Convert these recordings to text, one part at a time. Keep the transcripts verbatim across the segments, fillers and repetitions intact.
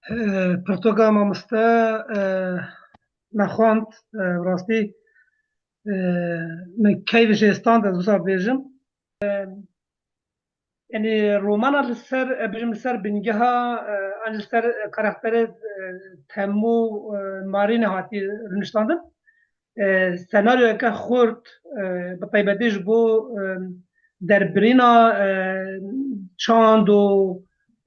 E, pirtoka mamoste, e, me xwend, e, rastî, e, min keyf jê stand, ez wisa bêjim. E, yanî romana li ser, e, bêjim li ser bingeha, e, an li ser karakterê, e, Temû, e, Marînê hatî rûniştandin. E, senaryoyeke xurt, e, bi taybetî ji bo, e, derbirîna, e, çand û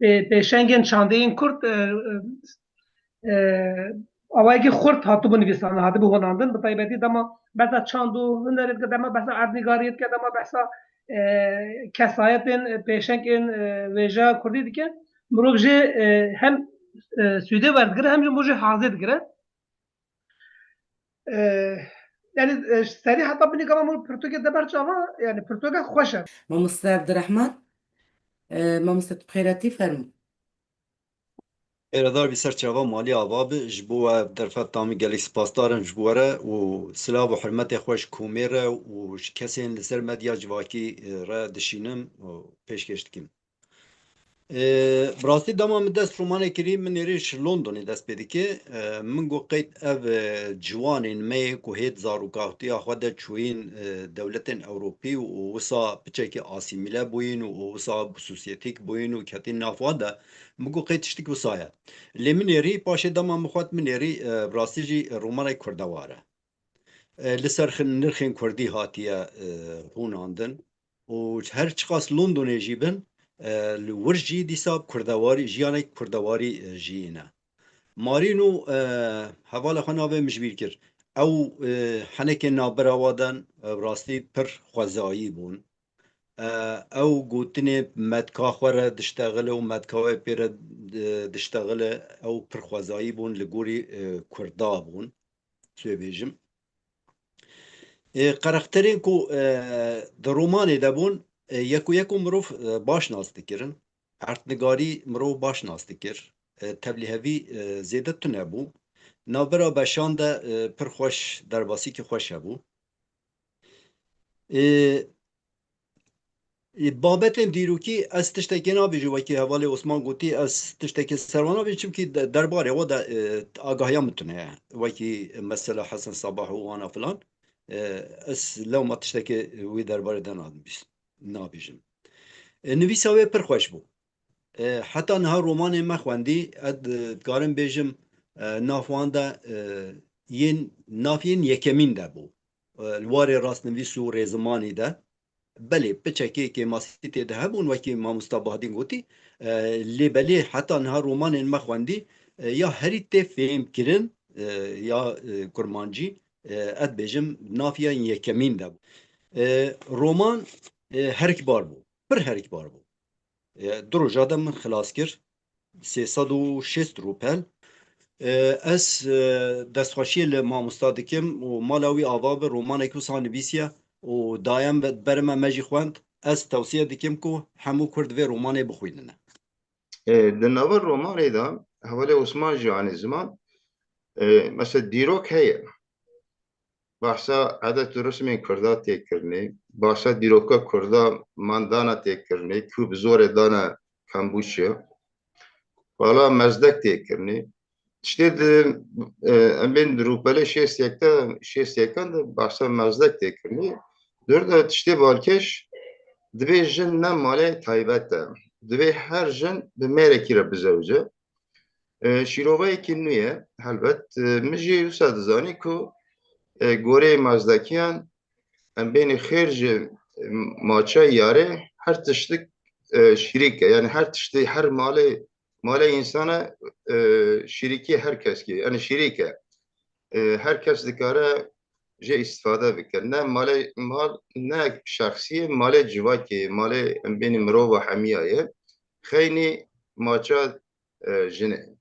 pê-, pêşengên çandeyên Kurd, e, e, e, awayekî xurt hatibû nivîsandin, hatibû honandin. Bi taybetî dema behsa çand û hunerê dike, dema behsa erdnîgariyê dike, dema behsa, e, kesayetên, e, pêşengên, e, wêjeya Kurdî dike. Mirov jê, e, hem, e, sûdê werdigire, hem jî mirov jê hazê digire. E, yanî, e, serî heta binî gava min pirtûkê de ber çava, yanî pirtûke xweş e. Mamoste Abdurrahman, e, mamoste tu xêretî fermû. Xêredar bî, ser çava malî ava bi, ji bo we derfet tamî gelek spasdar im ji bo we re û silav û hurmetê xwe ji komê re û ji kesên li ser medya civakî, e, re dişînim û pêşkêş dikim. E, bi rastî dema min dest romanê kirî, min êrî ji Londonê dest pê dike. E, min got qeyd ev, e, ciwanên me yê ku hêt zarokatiya xwe de çûyîn, e, dewletên Ewropî û wisa piçekî asîmîle bûyîn û wisa bi sosyetîk bûyîn û ketîn nav wan de, min got qeyd tiştik wisa ye. Lê min êrî, paşê dema min xwend min êrî, e, bi rastî jî romanek kurdewar e. E, li ser xin-, nirxên kurdî hatiye, e, hûnandin û her çiqas Londonê jî bin, e, li wir jî dîsa kurdewarî, jiyanek kurdewarî, e, jiyîne. Marîno, e, hevala xwe navê min ji bîr kir. Ew, e, henekê navbera wa den, e, rastî pir xwezayî bûn. E, ew gotinê metka xwe re diştexile û metka wê pê re, e, diştexile, ew pir xwezayî bûn, li gorî, e, kurda bûn. Çi bêjim? E, karakterên ku, e, di romanê de bûn, e, yek û yek û mirov, e, baş nas dikirin. Erdnigarî mirov baş nas dikir. E, tevlîhevî, e, zêde tune bû. Navbera beşan de, e, pir xweş, derbasîkî xweş hebû. E, e, babetên dîrokî ez tiştekê nabêjim, wekî hevalê Osman gotî, ez tiştekê ser wan nabêjim, çimkî de-, derbarê we de, e, agahiya min tune ye. Wekî mesela Hesen Sabah û wana filan, e, ez lewma tiştekê wî derbarê de nabîs-, nabêjim. E, nivîsa wê pir xweş bû. E, heta niha romanên me xwendî, ez, e, dikarim bêjim, e, nav wan de, e, yên, nav yên yekemîn de bû. E, li warê rastnivîs û rêzimanî de. Belê, piçekê kêmasî tê de hebûn, wekî mamosta Bahdîn gotî, e, lê belê heta niha romanên me xwendî, e, ya herî tê fêhm kirin, e, ya, e, kurmancî, e, ez dibêjim, nav yên yekemîn de bû. E, roman, e, herikbar bû, pir herikbar bû. E, du roja de min xilas kir, sê sed û şêst rûpel. E, ez, e, destxweşiyê li mamosta dikim û mala wî ava bi, romanek wisa nivîsiye û daye min, ber me, me jî xwend. Ez tewsiye dikim ku hemû Kurd vê romanê bixwînine. E, di nava romanê de hevalê Osman jî anî ziman, e, mesela dîrok heye. Bahsa edet û rismên Kurda tê kirinê, bahsa dîroka Kurda mandana tê kirinê, ku bi zorê dane Kamboçya. Vala Mezdek tê kirinê. Tiştê di, e, em bên di rûpelê şêst yek de, şêst yekan de bahsa Mezdek tê kirinê. Dur de tiştê balkêş, divê jin ne malê taybet e. Divê her jin bi mêrekî re bizewice. E, şîroveyekî nû ye, helbet. E, min jî wisa dizanî ku, e, goreyê Mazdakiyan, em bênî xêr ji, e, maça yarê her tiştik, e, şirîk e. Yani her tiştê, her malê, malê insana, e, şirîkî her keskî, yani şirîk e. E, her kes dikare jê îstifade bike. Ne malê, mal ne şexsî ye, malê civakê, malê em bênî mirova hemiya ye. Xeynî maça e, jinê.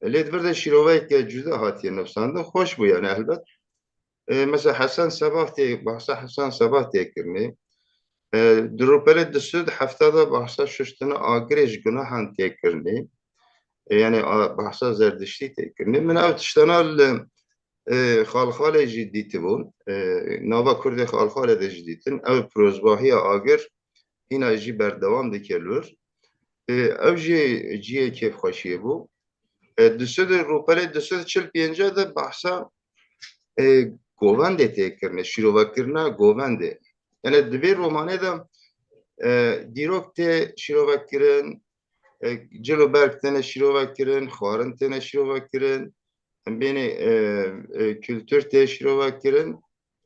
Lê di vir de şîroveyeke cuda hatiye nivîsandin, xweş bû yani helbet. E, mesela Hesen Sebah tê, bahsa Hesen Sebah tê kirinê. E, di rûpelê du sed hefta de bahsa şuştina agirê ji gunahan tê kirinê. E, yani a, bahsa zerdiştî tê kirinê. Min ev tiştana li e, Xalxalê jî dîtibûn. E, nava Kurdê Xalxalê de jî dîtin. Ew pirozbahiya agir hîna jî berdewam dike li wir. E, ew jî cihê kêfxweşiyê bû. E, du sed û rûpelê du sed û çil pênc de behsa, e, govendê tê kirine, şîrovekirina govendê. Yani di vê romanê de, e, dîrok tê şîrovekirin, e, cil û berg têne şîrovekirin, xwarin têne şîrovekirin, em bênê, e, e, kultur tê şîrovekirin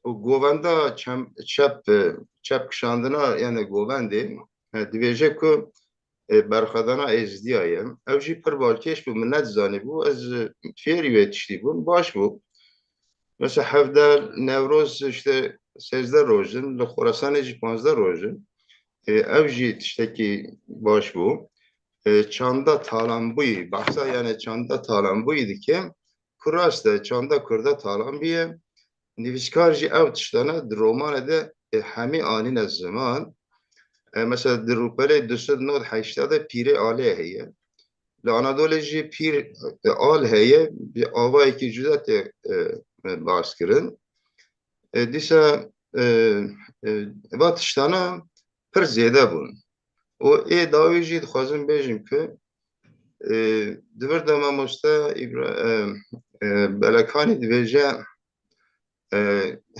û govenda çem-, çep, e, çep kişandina, yani govendê, e, dibêje ku, e, berxwedana Êzdiya ye. Ew jî pir balkêş bû, min nedizanîbû, ez, e, fêrî wê tiştî bûm, baş bû. Mesela hevdeh Newroz işte sêzdeh roj in, li Xorasanê jî panzdeh roj in. E, ev jî tiştekî baş bû. E, çanda talanbûyî, behsa yani çanda talanbûyî dike. Ku rast e, çanda Kurda talan bûye. Nivîskar jî ev tiştane di romanê de, e, hemî anîne ziman. E, mesela di rûpelê du sed nod heştê de pîrê alê heye. Li Anadolê jî pîr, e, al heye, bi avayekî cuda tê, e, e, baskirin. E, dîsa, e, e, va tiştana pir zêde bûn. Û ê dawî jî dixwazim bêjim ku, e, di vir de mamoste Îbra-, e, e, Belekanî dibêje, e,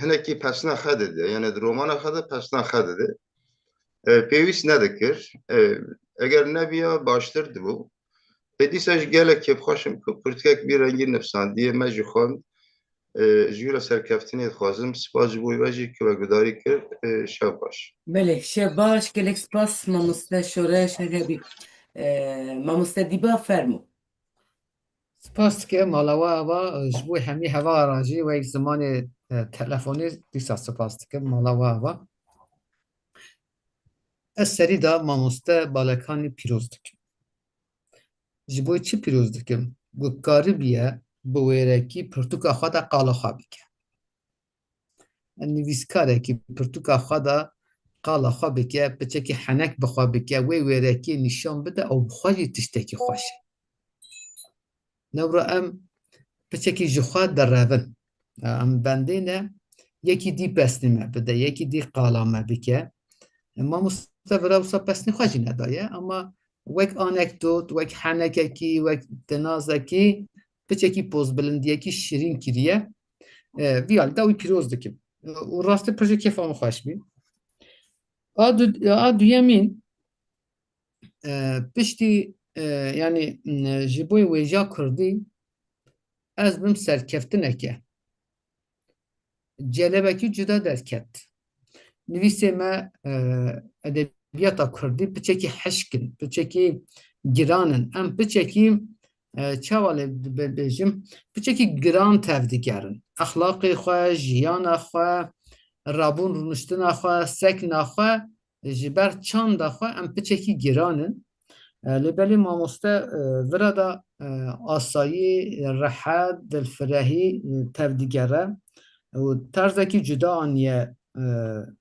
hinekî pesna xwe dide, yani di romana xwe de pesna xwe dide. E, pêwîst nedikir. E, eger nebiya baştir dibû. Ê dîsa jî gelek kêfxweş im ku pirtûkek bî rengî nivîsandiye, me jî xwend. E, ji wî re serkeftinê dixwazim. Spas ji bo we jî ku we gudarî kir. E, şev baş. Belê, şev baş, gelek spas mamoste Şoreş, her hebî. E, mamoste Dîba, fermo. Spas dike mala we ava, ji bo hemî hevala jî wek zimanê, e, telefonê dîsa spas dikim mala we ava. Ez serî de mamoste Balekanî pîroz dikim. Ji bo çi pîroz dikim? Ku karibiye bi wêrekî pirtûka xwe de qala xwe bike. Nivîskarekî pirtûka xwe de qala xwe bike, piçekî henek bi xwe bike, wê wêrekiyê nîşan bide û bi xwe jî tiştekî xweş e. Lewra em piçekî ji xwe derevin. Em bendê ne, yekî dî pesnê me bide, yekî dî qala me bike. Mamoste vira wisa pesnê xwe jî nedaye, ama wek anekdot, wek henekekî, wek tinazekî, piçekî pozbilindiyekî şirîn kiriye. E, vî alî de wî pîroz dikim. Û rastî pir jî kêfa min xweş bî. A du-, a duyemîn, e, piştî, e, yanî, e, ji bo wêja kurdî ez bim serkeftineke. Celebekî cuda derket. Nivîsê me, e, edebiyata kurdî piçekî hişk in, piçekî giran in. Em piçekî, e, çawa lê be-, bêjim, piçekî giran tevdigerin. Exlaqê xwe, jiyana xwe, rabûn rûniştina xwe, sekna xwe, ji ber çanda xwe em piçekî giran in. E, lê belê mamoste, e, vira da, e, asayî, rehet, dilfirehî, e, tevdigere û terzekî cuda aniye, e,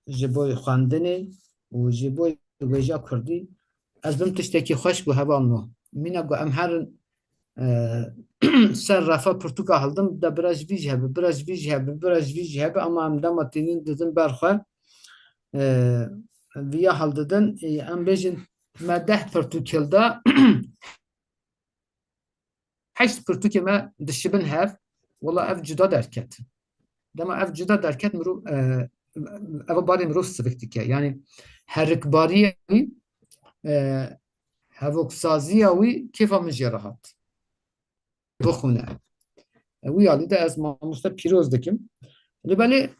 ji bo xwendinê û ji bo wêja kurdî. Ez bim tiştekî xweş bû hevalno. Mîna ku em herin, e, ser refa pirtûka hildim, de bira ji vî jî hebe, bira ji vî jî hebe, bira ji vî jî hebe, ama em dema tînin didin ber xwe, e, viya hildidin, e, em bêjin me deh pirtûk hilda, heşt pirtûkê me dişibin hev, wela ev cuda derket. Dema ev cuda derket, mirov, e, ev barê mirov sivik dike. Yanî herikbariya wî, e, hevoksaziya wî kêfa min jê re hat. Bixwîne. E, wî alî de ez mamoste pîroz dikim. Lê belê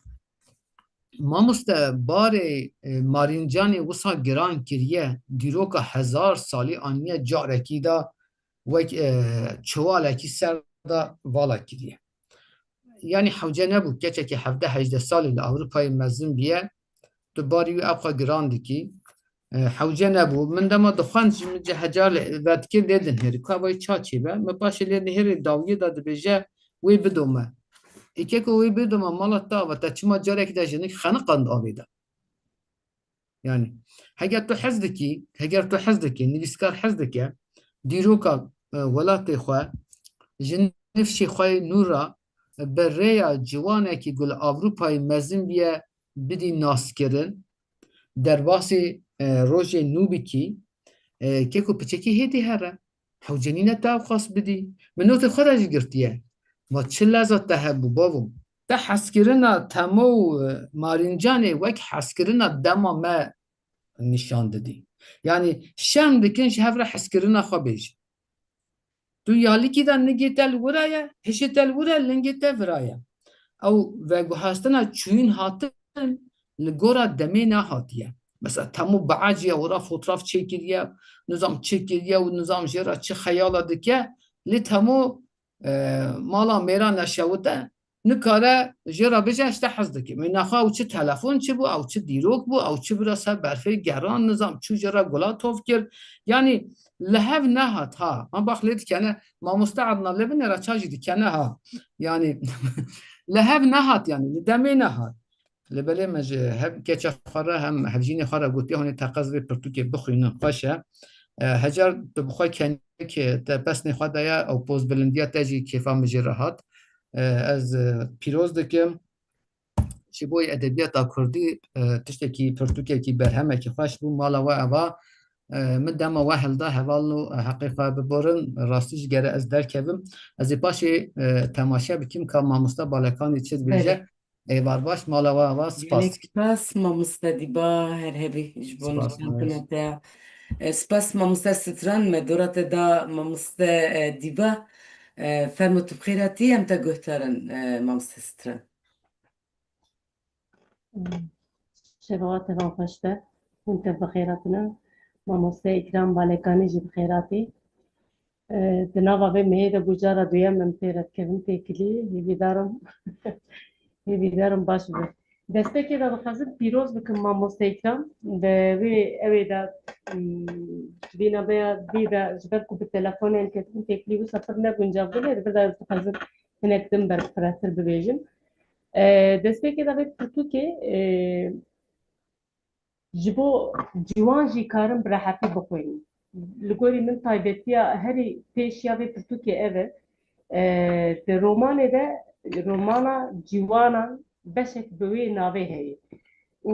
mamoste barê, e, Marîncanê wisa giran kiriye, dîroka hezar salî aniye carekî de wek, e, çiwalekî ser de vala kiriye. Yanî hewce nebû keçekî hevdeh hejdeh salî li Ewropayê mezin biye, tu barî wî ew xwe giran dikî. E, hewce nebû. Min dema dixwend ji min ce hecar lê vedikir lê dinihêrî. Ka vay ça çêbe? Me paşê lê nihêrî dawiyê de dibêje wê bido me. Îkeko wê bido me mala te ava, te çima carekî de jinik xeniqand avê de? Yanî, heger tu hez dikî, heger tu hez dikî, nivîskar hez dike, dîroka, e, welatê xwe, ji nifşê xwe yê nû re, e, bi rêya ciwanekî ku li Ewropayê mezin biye, bidî naskirin, derbasî, e, rojê nû bikî, e, keko piçekî hêdî here. Hewce nîne te ew qas bidî. Min notê xwe de jî girtiye. Ma çi leza te hebû, bavo? Te hezkirina Temo û, e, Marîncanê wek hezkirina dema me nîşan didî. Yanî şerm dikin ji hev re hezkirina xwe bêjin. Tu ya likî de ningê te li wira ye, hişê te li wira, lingê te vira ye. Ew veguhastina çûyîn hatin li gora demê nehatiye. Mesela Temo biaciya wira fotraf çêkiriye, nizam çêkiriye û nizam jê re çi xeyala dike, lê Temo, e, mala mêra neşewite, nikare jê re bêje, ez te hez dikim. Wê nexwe ew çi telefon çi bû, ew çi dîrok bû, ew çi bira ser berfê geran, nizam çû jê re gula tov kir. Yanî li hev nehat ha. Em bax lê dikene, mamoste Adnan lê binêre ça jî dikene ha. Yanî li hev nehat, yanî li demê nehat. Lê belê me ji hem keça xwe re hem hevjînê xwe re gotiye, hûn ê teqez vê pirtûkê bixwînin, xweş e. E, Hecar, tu bi xwe kenik, e, te pesnê xwe daye, ew pozbilindiya te jî kêfa min jê re hat. E, ez, e, pîroz dikim. Ji bo edebiyata kurdî, e, tiştekî, pirtûkekî, berhemekî xweş bû. Mala we eva, e, min dema we hilda, hevalno, e, heqê xwe biborin. Rastî jî gere ez derkevim. Ez ê paşê, e, temaşe bikim ka mamoste Balekanî çi dibêje. Belê. Êvar baş, mala we ava, spas. Gelek spas mamoste Dîba, her hebî ji bo nişandina te. E, spas mamoste Stran, me dora te da mamoste, e, Dîba. E, fermo tu bi xêr hatî, em te guhdarin, e, mamoste Stran. Şeva te van xweş be. Hûn tev bi xêr hatine. Mamoste Îkram Balekanî jî bi xêr hatî. E, di nava vê mehê de bû cara duyem min pê re dikevim têkilî. Hêvîdar im, hêvîdar im baş bibe. Destpêkê de dixwazim pîroz bikim mamoste Îkram. Di wê ewê de, m, vîna me ya dî de ji ber ku bi telefonê em ketibin têkilî wisa pir ne guncav bû, lê di vir de ez dixwazim hinek din berfirehtir bibêjim. E, destpêkê de vê pirtûkê, e, ji bo ciwan jî karin bi rehetî bixwînin. Li gorî min taybetiya herî pêş ya vê pirtûkê ev e. E, di romanê de romana ciwanan beşek bi wê navê heye. Û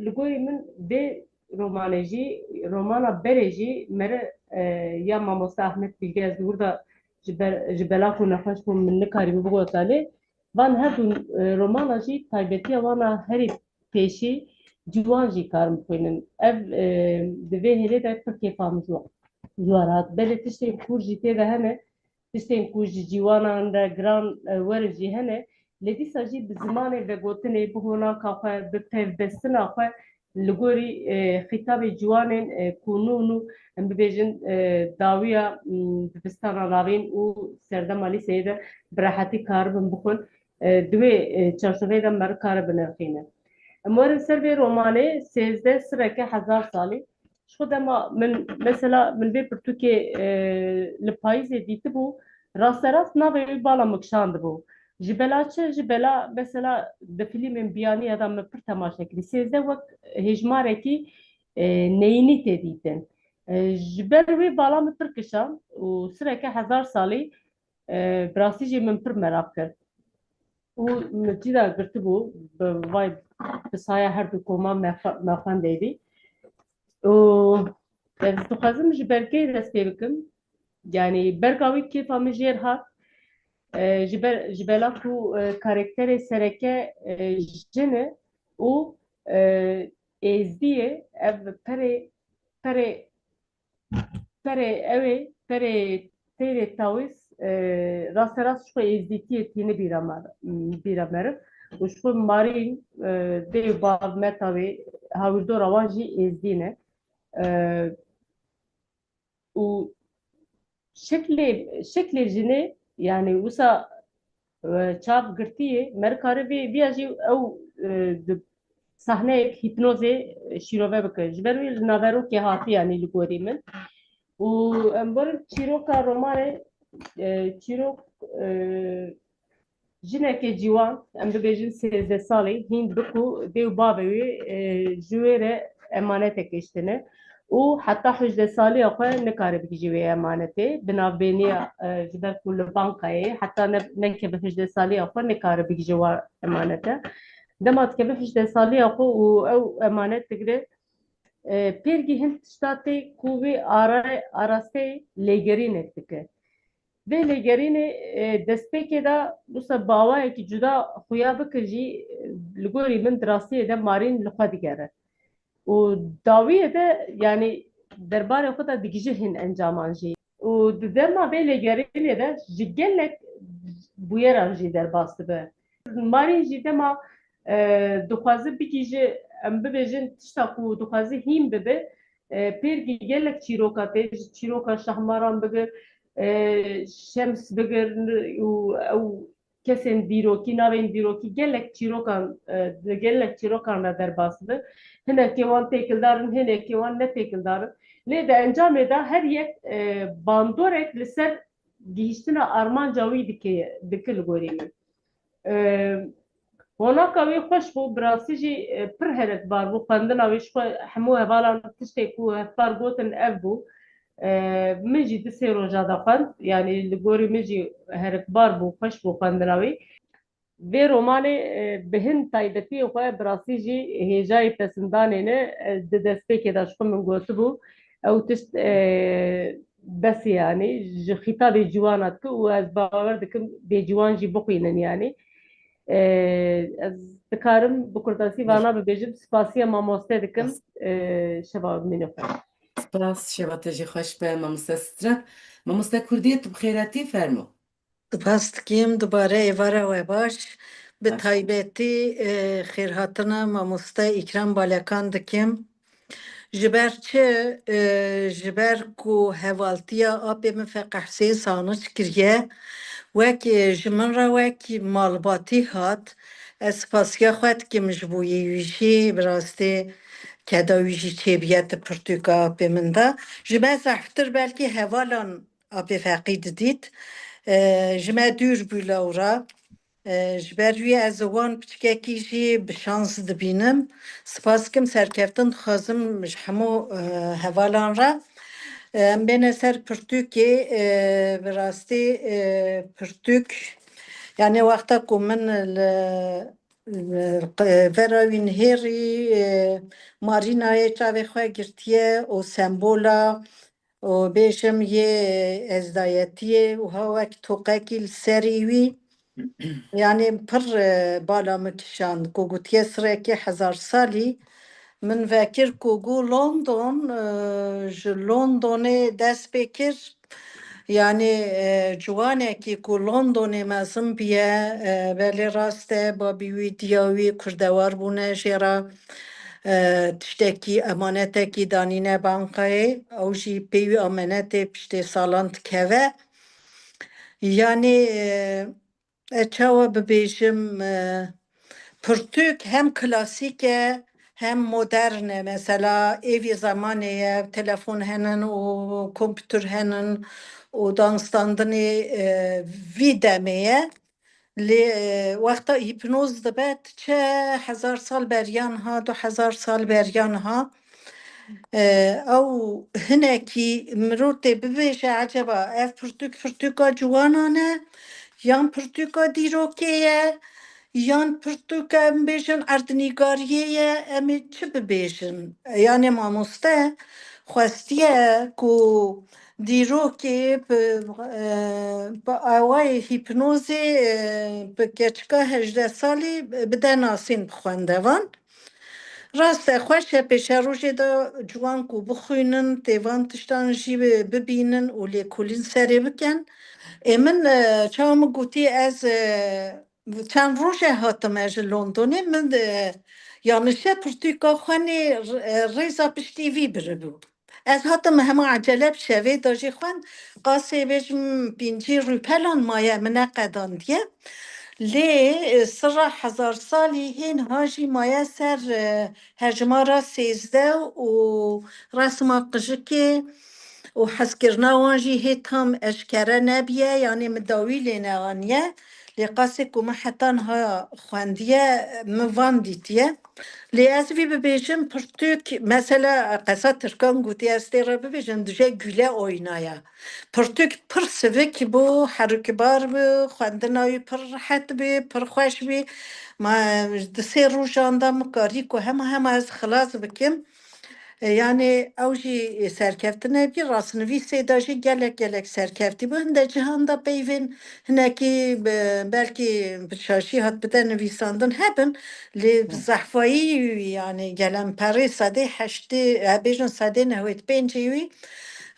li gorî min vê romanê jî, romana berê jî mere, e, ya mamoste Ahmet Bilge, ez li wir de ji ber, ji bela ku nexweş bûm, min nikarîbû bigota lê, van her du, e, romana jî taybetiya wana herî pêşî ciwan jî karin bixwînin. Ev, e, di vê hêlê de pir kêfa min ji wan, ji wan re hat. Belê tiştên kûr jî tê de hene, tiştên ku ji ciwanan re giran, e, werin jî hene, lê dîsa jî bi zimanê vegotinê, bi honaka xwe, bi pevbestina xwe, li gorî, e, xîtabê ciwanên, e, ku nû nû em bibêjin, e, dawiya, m, dibistana navîn û serdema lîseyê de bi rehetî karibin bixwin, e, di wê, e, çarçoveyê de me re kare binirxîne. Em werin ser vê romanê, sêzdeh sireke hezar salî. Ji xwe dema min, mesela, min vê pirtûkê, e, li payîzê dîtibû, rasterast navê wî bala min kişandibû. Ji bela çi? Ji bela, mesela, di fîlmên biyaniya de min pir temaşe kirî. Sêzdeh wek hêjmarekî, e, neyînî tê dîtin. E, ji ber wê bala min pir kişand û sireke hezar salî, e, bi rastî jî min pir meraq kir. Û min cî de girtibû, bi vay, bi saya her du koma me xwe-, me xwendeyî. Û ez dixwazim ji bergê dest pê bikim. Yanî berga wî kêfa min jêr hat. E, ji ber, ji bela ku, e, karakterê sereke, e, jin e û, e, êzdî ye, ev perê, perê, perê ew ê, perê têrê tawîz, e, rasterast ji xwe êzdîtiyê tîni bîra me, bîra meriv. Û ji xwe Marîn, e, dê û bav meta wê, hawîrdora wan jî êzdî ne. E, û şeklê, şeklê jinê, yanî wisa, e, çav girtiyê, me kare vê, viya jî ew, e, di sahneyek hîpnozê, e, şîrove bike. Ji ber wî li naverokê hatî, yanî li gorî min. Û em werin çîroka romanê, e, çîrok, e, jineke ciwan, em bibêjin sêzdeh salî, hîn bi ku dê û bavê wî, e, ji wê re emanetek hiştine û heta hejdeh saliya xwe nikare bigihîje wê emanetê. Bi navbêniya, e, ji ber ku li bankayê, heta ne, nekeve hejdeh saliya xwe nikare bigihîje wa emanete. Dema dikeve hejdeh saliya xwe û ew emanet digre, e, pêrgî hin tişta tê ku wê ara-, arasteyê lêgerînek dike. Vê lêgerînê, e, destpêkê de wisa bawayekî cuda xuya bike jî, e, li gorî min di rastiyê de marîn li xwe digere. Û dawiyê de, yanî derbarê xwe de digije hin encaman jî. Û di dema vê lêgerînê de ji gelek bûyeran jî derbas dibe. Marîn jî dema, e, dixwaze bigihîje, em bibêjin, tişta ku dixwaze hîn bibe, e, pêrgî gelek çîroka tê, ji çîroka Şahmaran bigir, e, Şems bigir û ew kesên dîrokî, navên dîrokî gelek çîrokan, e, di gelek çîrokan re derbas dibe. Hinekê wan têkildar in, hinekê wan ne têkildar in. Lê di encamê de her yek, e, bandorek li ser gihîştina armanca wî dike, dike li gorî min. E, Honaka wî xweş bû, bi rastî jî, e, pir herekbar bû. Xwendina wî ji xwe hemû hevalan tiştê ku hevpar gotin ev bû. E, min jî di sê roja de xwend, yanî li gorî min jî herekbar bû, xweş bû xwendina wî. Vê romanê, e, bi hin taybetiyên xwe bi rastî jî hêjayî pesindanê ne, e, di destpêkê de ji xwe min gotibû, ew tişt, e, bes e, yanî ji xîtabê ciwana dike û ez bawer dikim bê ciwan jî bixwînin, yanî. E, ez dikarim bi kurtasî vana bibêjim, spasiya mamoste dikim, Bes. E, şeva mîne xwe. Spas, şeva te jî xweş be, mamoste Strak. Mamoste Kurdiyê, tu bi xêretî, fermo. Spas dikim, dubare êvara we baş. Bi Baş. taybetî, e, xêrhatina mamoste Îkram Balekan dikim. Ji ber çi? E, ji ber ku hevaltiya apê min Feqe Husên Saniç kiriye. Wek, e, ji min re wek malbatî hat. Ez spasiya xwe dikim ji bo yê wî jî, bi rastî keda wî jî çêbiye di pirtûka apê min de. Ji me zehftir belkî hevalan Apê Feqî didît. E, ji me dûr bû lewra. E, ji ber wî ez wan piçkekî jî bi şans dibînim. Spas dikim, serkeftin dixwazim ji hemû, e, hevalan re. E, em bêne ser pirtûkê, e, bi rastî, e, pirtûk, yanî wexta ku min li, li, vera wî nihêrî, e, marînayê çavê xwe girtiye û sembola û bêjim yê ezdayetiyê û ha wek toqekî li serî wî, yanî pir, e, bala min kişand. Ku gotiye sirekê hezar salî, min vekir ku got London, e, ji Londonê dest pê kir. Yanî, e, ciwanekî ku Londonê mezin bûye, e, belê rast e, babî wî, diya wî kurdewar bûne jê re. E, tiştekî, emanetekî danîne bankayê, ew jî pê wî amenetê piştê salan dikeve. Yanî, e, e, çawa bibêjim, e, pirtûk hem klasîk e, hem modern e. Mesela êvî zemanê ye, telefon henin û kompûter henin û danstandinê, e, vî demê ye. Lê, e, wexta hîpnoz dibe, diçe hezar sal beriya niha, du hezar sal beriya niha. E, ew hinekî mirov tê bibêje, eceba ev pirtûk pirtûka ciwanan e, yan pirtûka dîrokê ye, yan pirtûka, em bêjin, erdnîgariyê ye, em ê çi bibêjin? Yanê mamoste xwestiye ku dîrokê bi, e, bi awayê hîpnozê, e, bi keçika hejdeh salî bide nasîn bi xwendevan. Rast e, xweş e, pêşerojê de ciwan ku bixwînin, tê van tiştan jî bi-, bibînin û lêkolîn serê bikin. Ê min, e, çawa min gotî, ez, e, çend roj e hatime ji Londonê, min, e, yanlişe pirtûka xwe nê, e, rêza piştî vî biribû. Ez hatim hema ecele bi şevê de jî xwend, qasê bêjim pêncî rûpelan maye, min neqedandiye. Lê, e, sirra hezar salî hê niha jî maye ser, e, hejmara sêzdeh û resma qijikê û hezkirina wan jî hê tam eşkere nebiye, yanê min dawî lê neaniye. Lê qasê ku min heta niha xwendiye, min van dîtiye. Lê ez vî bibêjim, pirtûk, mesela qesa tirkan gotî, ez tê re bibêjim, dije gule oynaye. Pirtûk pir sivik bû, herikbar bû, xwendina wî pir rehet bî, pir xweş bî. Ma di sê rojan de min karî ku hema hema ez xilas bikim. E, yanî ew jî serkeftin hebî, rastnivîsê de jî gelek gelek serkeftî bû. Hinde cihan de peyvên hinekî, e, belkî şaşî hat bide nivîsandin hebin, lê zehfayî, yanî gelemperê sedê heştê, e, bêjin sedê nehwêd pêncê wî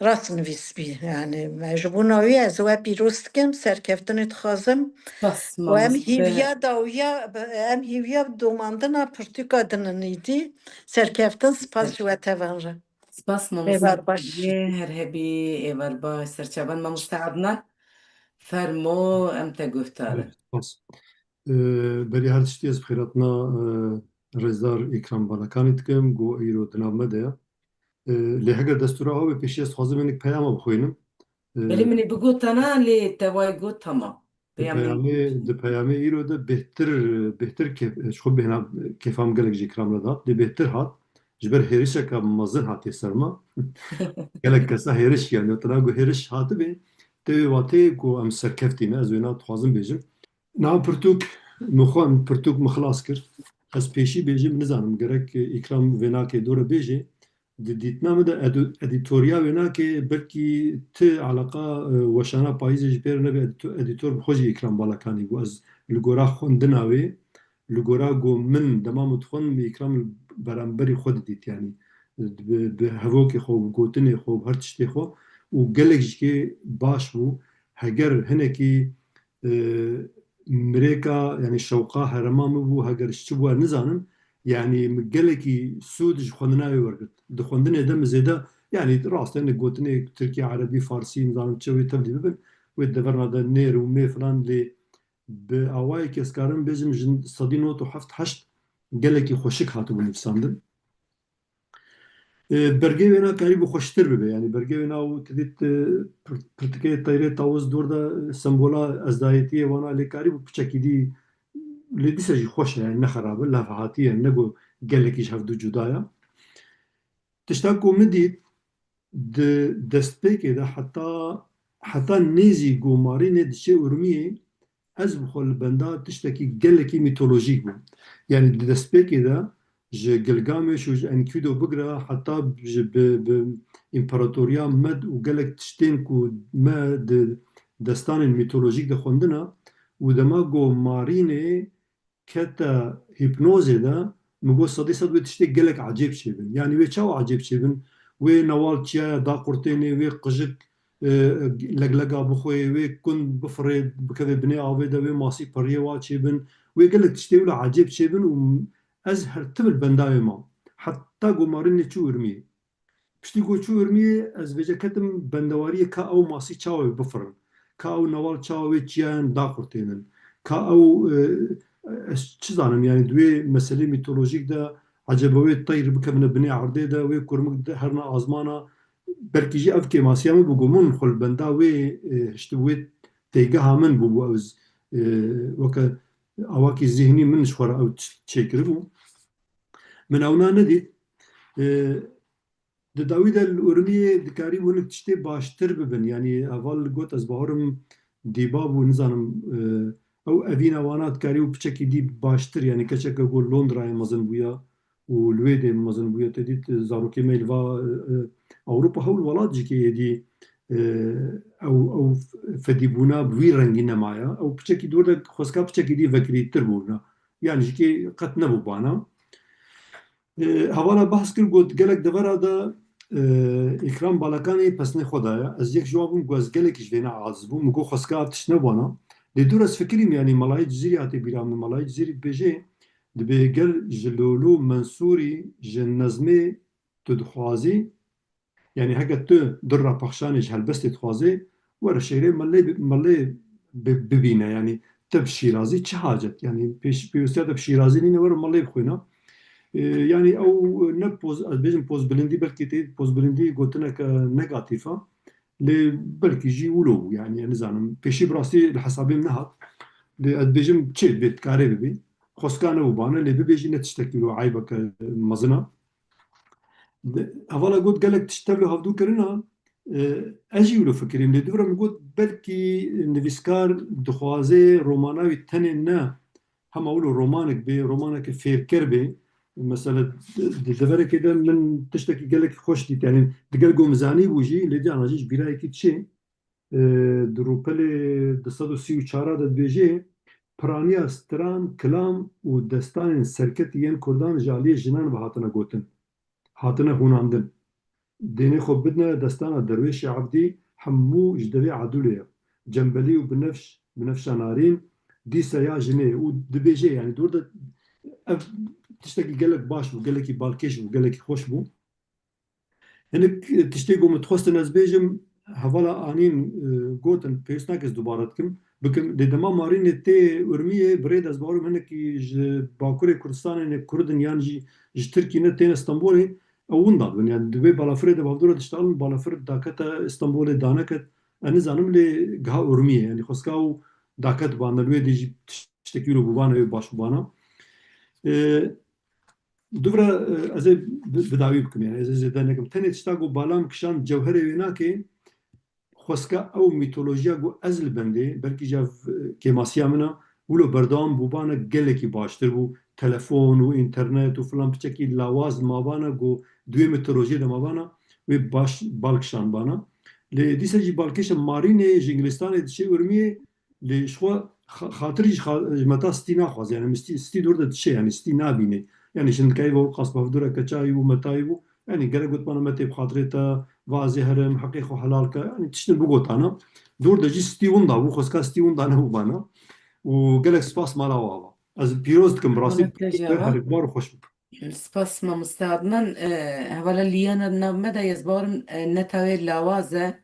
rastnivîs bî. Yanî ji bona wî ez we pîroz dikim, serkeftinê dixwazim. Spas, û em mamoste. Hîviya dawiya, em hîviya domandina pirtûka din in îdî. Serkeftin, spas ji we tevan re. Spas mamoste. Êvar baş. Her hebî, êvar baş. Serçavan mamoste Adnan. Fermo, em te guhdarin. Spas. Ee, berî her tiştî ez bi xêratina, e, rêzdar Îkram Balakanî dikim, ku îro di nav me de ye. Ee, lê heger destûra awe pêşî ez dixwazim hinek peyama bixwînim. Ee, Belê min ê bigotana lê te wayî got tamam. Di Peyamê peyamê, di peyamê îro de bêhtir, bêhtir kêf, ji xwe bêhna kêfa min gelek ji Îkram re dihat. Lê bêhtir hat. Ji ber hêrişeke mezin hatiye ser me. Gelek kesa hêriş, yanî, tena ku hêriş hatibê, tê wê wateyê ku em serkeftî ne, ez wêna dixwazim bêjim. Niha pirtûk, min xwe em pirtûk min xilas kir. Ez pêşî bêjim, nizanim, gerek Îkram vênakê dore bêjê. Di dîtina min de edu-, edîtoriya wênakê belkî ti eleqa, e, weşana payîzê ji pê re nebe edîto-, edîtor bi xwe jî Îkram Balakanî bû. Ez li gora xwendina wê, li gora ku min dema min dixwend, min Îkram li beramberî xwe didît, yanî bi, bi hevokê xwe, bi gotinê xwe, bi her tiştê xwe û gelek jî kê baş bû. Heger hinekî, e, mirêka, yanî şewqa herema min bû, heger ji çi bû nizanim, yanî min gelekî sûd ji xwendina wê wergirt. Di xwendinê de min zêde, yanî rast e, hinek gotinê tirkî, erebî, farsî, nizanim çi wê tevlî bibin, wê deverna de nêr û mê filan, lê bi awayekî ez karim bêjim ji sedî nod û heft heşt gelekî xweşik hatibû nivîsandin. E, bergê wêna karîbû xweştir bibe. Yanî bergê wêna û tu dît, e, pir-, pirtikê teyrê tawiz dor de, e, sembola ezdayetiyê wana lê karîbû piçekî dî, lê dîsa jî xweş e, yanî ne xerab e, lafehatî ye, ne ku gelekî ji hevdû cuda ye. Tişta ku min dît, di destpêkê de heta, heta nêzî ku Marînê diçe Urmiyê, ez bi xwe li benda tiştekî gelekî mîtolojîk bûm. Yanî di destpêkê de ji Gilgameş û ji Enkidu bigire heta ji bi, bi împaratoriya Med û gelek tiştên ku me di destanên mîtolojîk de xwendina û dema ku Marînê kete hîpnozê de, min got sedî sed wê tiştê gelek ecêb çêbin. Yanî wê çawa ecêb çêbin? Wê newal çiyaya daqurtênê, wê qijik, e, leglega bixwê, wê kun bifirê, bikeve binê avê de, wê masî periyê wa çêbin. Wê gelek tiştê wilo ecêb çêbin û ez her tim li benda wê mam. Heta ku Marînê çû Urmiyê. Piştî ku çû Urmiyê, ez vêce ketim bendewariyê ka ew masî çawa wê bifirin, ka ew newal çawa wê çiyayan daqurtênin, ka ew, e, ez çi zanim, yanî di wê meselê mîtolojîk de ecebe wê teyr bikevine binê erdê de, wê kurmik de herine azmana, belkî jî ev kêmasiya min bû ku min xwe li benda wê, e, hiştibû wê têgeha min bûbû, ew, e, weke awakî zihnî min ji xwe re ew çêkiribû. Min ewna nedît. E, Di dawî de li Urmiyê dikarîbû hinek tiştê baştir bibin. Yanî heval got, ez bawerim dîba bû, nizanim, e, ew evîna wana dikarîbû piçekî dî baştir, yanî keçeke ku Londrayê mezin bûya û li wê dê mezin bûya, te dît, zarokê me li va, e, e, Ewropa hewl welat jî kê êdî, e, ew, ew fedîbûna bi wî rengî nemaye. Ew piçekî dor de xwezka piçekî dî vekirîtir bûna. Yanî jî kê qet nebû bana. E, hevala behs kir, got, gelek devera de, e, Îkram Balakanê pesnê xwe daye. Ez yek ji wan bûm ku ez gelekî ji vêna aciz bûm. Min got, xwezka ev tişt nebana. Lê dûr ez fikirîm, yanî Melayê Cizîrî hate bîra min. Melayê Cizîrî dibêje, dibê ger ji Lolo Mensûrî, ji nezmê tu dixwazî, Yanî heke tu dura pexşanê ji helbestê dixwazê, were şêrê melê bi-, melê bi-, bibîne. Yanî te bi Şîrazî çi hacet? Yanî pêş-, pêwîstiya te bi Şîrazî nîne, were melê bixwîne. Ee, yanî ew ne poz, ez bêjim pozbilindî, belkî tê pozbilindî gotineke negatîf e. Lê belkî jî wilo bû. Yanî ez nizanim. Pêşî bi rastî li hesabê min nehat. Lê ez dibêjim çi bê dikarê bibî. Xwezka ne û bane, lê bibêjî ne tiştekî wilo eybeke mezin e. Hevala got, gelek tişt tevlo hevdû kirina, e, ez jî wilo fikirîm. Lê dû re min got, belkî nivîskar dixwaze romana wî tenê ne hema wilo romanek bê, romaneke fêrker bê, Mesele di, di deverekê de min tiştekî gelekî xweş dît. Yanî digel ku min zanîbû jî, lê diyana jî ji bîrayekî diçê. E, di rûpelê du sed û sî û çar de dibêje, piraniya stran, kilam û destanên serketî yên Kurdan ji aliyê jinan ve hatine gotin, hatine hûnandin. Dênê xwe bidine destana Derwêşê Evdî, hemû ji devê Edûlê ye. Cembelî û binefş, binefşa narîn, dîsa ya jinê û dibêje, yanî dûr de ev tiştekî gelek baş bû, gelekî balkêş bû, gelekî xweş bû. Hinek tiştê ku min dixwestin ez bêjim, hevala anîn, e, gotin, pêwîst nake ez dubare dikim, bikim. Lê dema Marînê tê Urmiyê, bi rê de ez bawerim hinekî ji Bakurê Kurdistanê ne Kurd in yan jî ji Tirkî ne têne Stenbolê, ew winda dibin. Yani di vê balafirê de bavdûra diştalin, balafir dakete Stenbolê daneket, ez nizanim lê giha Urmiyê. Yani xwestka û daket bana, li wê dê jî tiştekî wilo bûbana, ew baş bûbana. E, Dûvra, e, ez ê bi, bi dawî bikim, yani ez ê zêde nekim. Tenê tişta ku bala min kişand cewherê wê nake, xweska ew mîtolojiya ku ez li bendê, belkî jî ev, e, kêmasiya min a, wilo berdewam bûbana gelekî baştir bû. Telefon û înternet û filan piçekî lawaz mabana ku di wê mîtolojiyê de mabana, wê baş bal kişandbana. Lê dîsa jî balkêşa Marînê ji Îngilistanê diçe Urmiyê, Lê ji xwe xa-, xatir jî xa-, ji me ta stî naxwaze. Yani min stî, stî dûr de diçe, yani stî nabîne. Yani jindikayî ve qas bavdûreke çayî bû, metayî bû. Yani gerek gotmana me tê bi xatirê te vazê herim, heqê xwe helal ke. Yani tiştin bigotana. Dûr de jî stî winda bû, xwestka stî winda nebû bana. Û gelek spas mala we ava. Ez pîroz dikim, bi rastî Minnetdaş ava. Herikbar û xweş bû. Spas mamoste Adnan. E, hevala Liyana di nav me de, ez bawerim, e, neta wê lawaz e.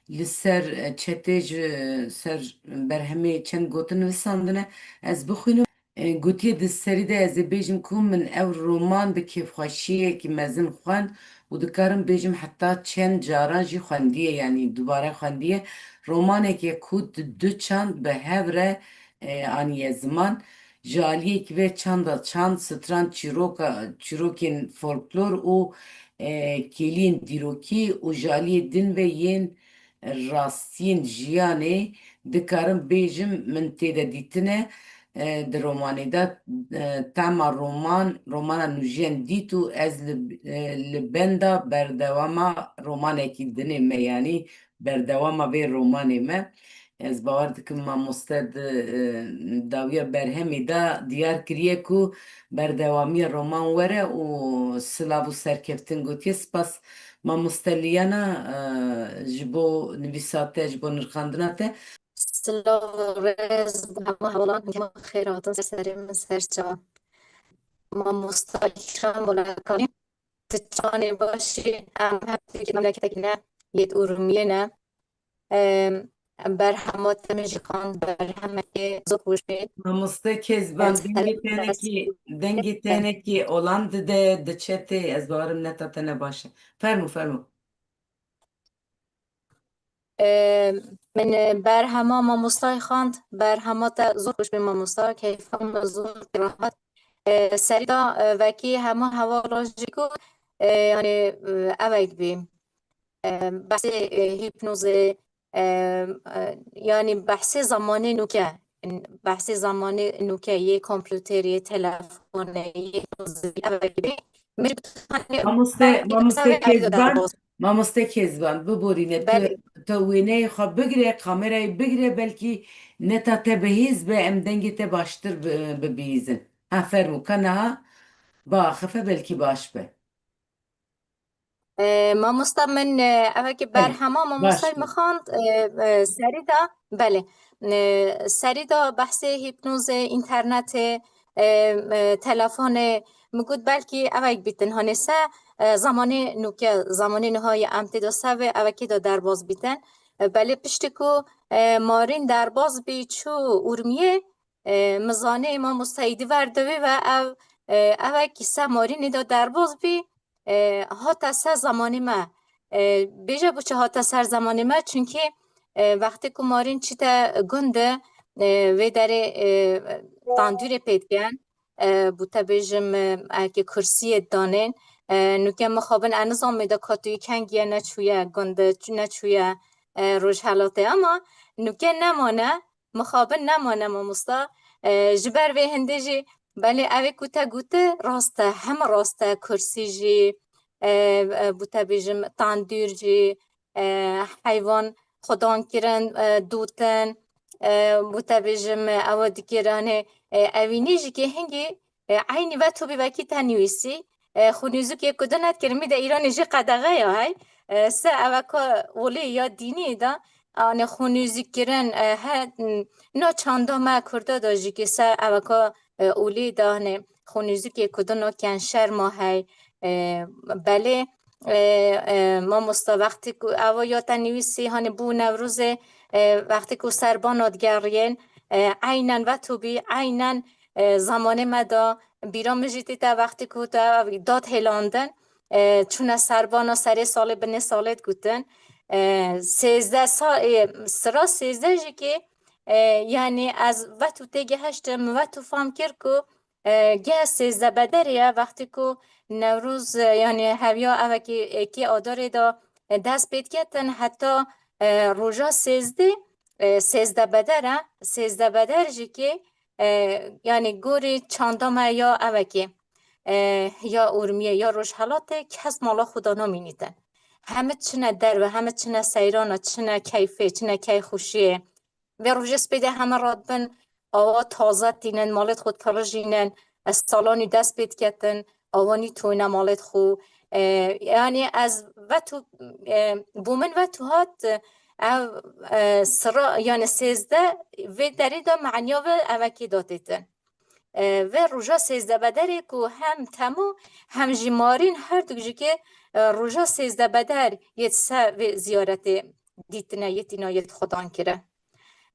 Li ser, e, çetê ji ser berhemê çend gotin nivîsandine. Ez bixwînim. E, gotiye di serî de ez ê bêjim ku min ew roman bi kêfxweşiyekî mezin xwend û dikarim bêjim heta çend caran jî xwendiye, yanî dubare xwendiye. Romaneke ku di du çand bi hev re, e, aniye ziman. Ji aliyekî ve çanda çand, stran, çîroka, çîrokên folklor û, e, kêliyên dîrokî û ji aliyê din ve yên rastiyên jiyanê dikarim bêjim min tê de dîtine, e, di romanê de, e, tema roman, romana nûjiyên dît û ez li, e, li benda berdewama romanekî dinê me, yanî berdewama vê romanê me. Ez bawer dikim mamoste di, e, dawiya berhemê de diyar kiriye ku berdewamiya roman were û silav û serkeftin gotiye. Spas mamoste Liyana, e, ji bo nivîsa te, ji bo nirxandina te. Silav û rêz bi hemû hevalan, hema xêr hatin ser serê min, ser çavan. Mamosta Îkram Bolekanî. Ti çawanê baş î, em her tiştekî memleketekî ne, yê Urmiyê ne. Em, berhema te min jî xwend, berhemekê zor xweş bê. Mamoste Kezban, em, dengê tenekî, dengê tenekî olan dide, diçe tê, ez bawerim neta te ne baş e. Fermû, fermû. Ee, min berhema mamostayê xwend, berhema te zor xweş bê mamosta, keyfa min zor tê rehet. Ee, serî de, e, vekî hema hevala jî got, e, yani, e, evek bî. E, behsê, e, hîpnozê, e, e, yani behsê zamanê nûke, behsê zamanê nûke yê kompûterê, yê telefonê, yê hîpnozê, evek bî. Min jî got, hani, Mamoste, belkî Mamoste Kezban, Mamoste Kezban, biborîne, tu, Belê. Tu wêneyê xwe bigire, kamerayê bigire, belkî neta te bihêz be, em dengê te baştir bi-, bibihîzin. Ha, fermû, ka niha biaxife, belkî baş be. E, mamosta min, e, evekî Belê, berhema baş mamostayê be. Min xwend, e, e, serî de, belê. E, serî de behsê hîpnozê, înternetê, e, e, telefonê, min got belkî evek bîtin. Hanê se, e, zamanê nûke, zamanê niha ye em tê de se ve, evekî de derbas bîtin. E, belê piştî ku, e, Marîn derbas bî çû Urmiyê, e, min zanê mamosta êdî ver divê ve ev, e, evekî se Marînê de derbas bî, e, hate ser zamanê me. E, bêje bo çi hate ser zamanê me? Çunkî, e, wextê ku Marîn çîte gund e, e, vê derê, e, tandûrê pê dikin, e, bo te bêjim, e, eke kursiyê danên, e, nûke mixabin ez nizam mêda katûyî kengî ye neçûye gund, çû-, neçûye, e, rojhelatê. Ama nûke nemane, mixabin nemane mamosta. E, ji ber vê hindê jî Belê, ev ê ku te gote rast e, heme rast e, kursî jî, e, e, bû te bêjim, tandûr jî, e, heywan xudan kirin, e, dûtin, e, bû te bêjim, e, ewa dikir, hanê, e, evînî jî kê hingî, e, eynî ve tu bî vekî te nivîsî, e, xwe nûzikê ku din et kirimî de Îranê jî qedexe ya hey, e, se eva ka olê ya dînî de, anê xwe nûzîk kirin, e, he, n-, na çanda me Kurda de jî kê se eva ka, e, olê de, hanê xwe nûzikê ku din o ken şerma hey, e, belê, e, e, mamosta, wextê ku ewa ya te nivîsî, hanê bû Newrozê, e, wextê ku serbana digeriyên, e, eynen ve tu bî, eynen, e, zamanê me de bîra min jî tê te wextê ku te dad hêlandin, e, çûne serbana serê salê binê salê digutin. E, sêzdeh sa-, e, sira sêzdeh jî kê, e, yanî ez ve tu têgihiştim, ve tu fam kir ku, e, geh sêzdeh bederê ye, wextê ku Newroz, e, yanî heviya evekê êkê adarê de, e, dest pê diketin, heta, e, roja sêzdeh, e, sêzdeh beder e, sêzdeh beder jî kê, e, yanî gorî çanda me ya evekê, e, ya Urmiyê, ya Rojhelatê, kes mala xwe de namînîtin. Heme çine derve, heme çine seyrana, çine keyfê, çine keyxweşiyê. Vê rojê spêdê heme radibin, awa taze tînin, malêt xwe dipirijînin, e, salanî dest pê diketin, awa nî toyne malêt xwe. E, yanî ez ve tu, e, bo min ve tu hat, e, ev, e, sira, yanî sêzdeh vê derê de meniya ve evekê datêtin. E, ve roja sêzdeh bederê ku hem Temo hem jî Marîn her du jî kê, e, roja sêzdeh beder yê se vê ziyaretê dîtine, yê tîna yê xudan kire.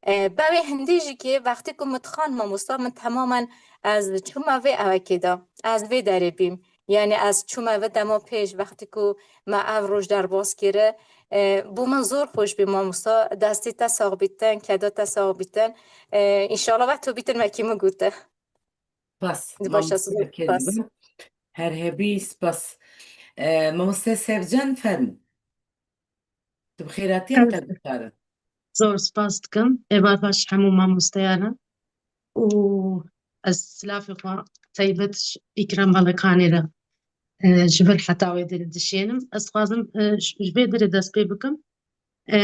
E, bevê hindî jî kê wextê ku min dixan mamosta, min temamen ez çûme vê evekê de, ez vê derê bîm. Yanî ez çûme vê dema pêş, wextê ku me ev roj derbas kire, e, bo min zor xweş bî mamosta, destê te sax bîtin, keda te sax bîtin. E, înşallah ve tu bîtin wekî min gote. Spas. Baş, mamoste, spas. Her hebî, spas. E, mamoste Sevcan, fermo. Tu bi xêr hatî, em te guhdarin. Zor spas dikim. Êvar baş hemû mamosteyanan. Û ez silafê xwe teybet ji Îkram Balakanê re, e, ji vir heta wê derê dişênim. Ez dixwazim, e, ji, ji vê derê dest pê bikim. E,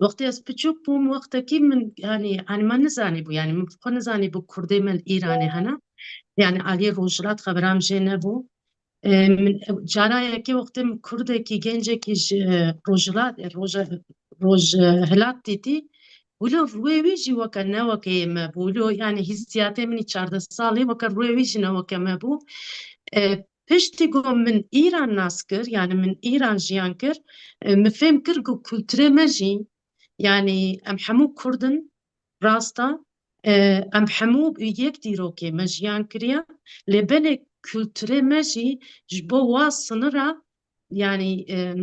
wextê ez piçûk bûm, wextekî min, yanî, yanî me nizanîbû, yanî min xwe nizanîbû Kurdê me li Îranê hene. Yanî aliyê Rojhilat xebera min jê nebû. E, min, cara yekê wextê min Kurdekî, gencekî ji, e, Rojhilat, e, Roje-, Rojhilat dîtî, wilo rûyê wî jî weke ne weke yê me bû. Wilo, yanî hîsiyatê min î çardeh salî weke rûyê wî jî ne weke me bû. E, piştî ku min Îran nas kir, yanî min Îran jiyan kir, e, min fêm kir ku kulturê me jî, yanî em hemû Kurd in, rast e, e, em hemû yek dîrokê me jiyan kiriye, lê belê kulturê me jî ji bo wa sinira, yanî, e,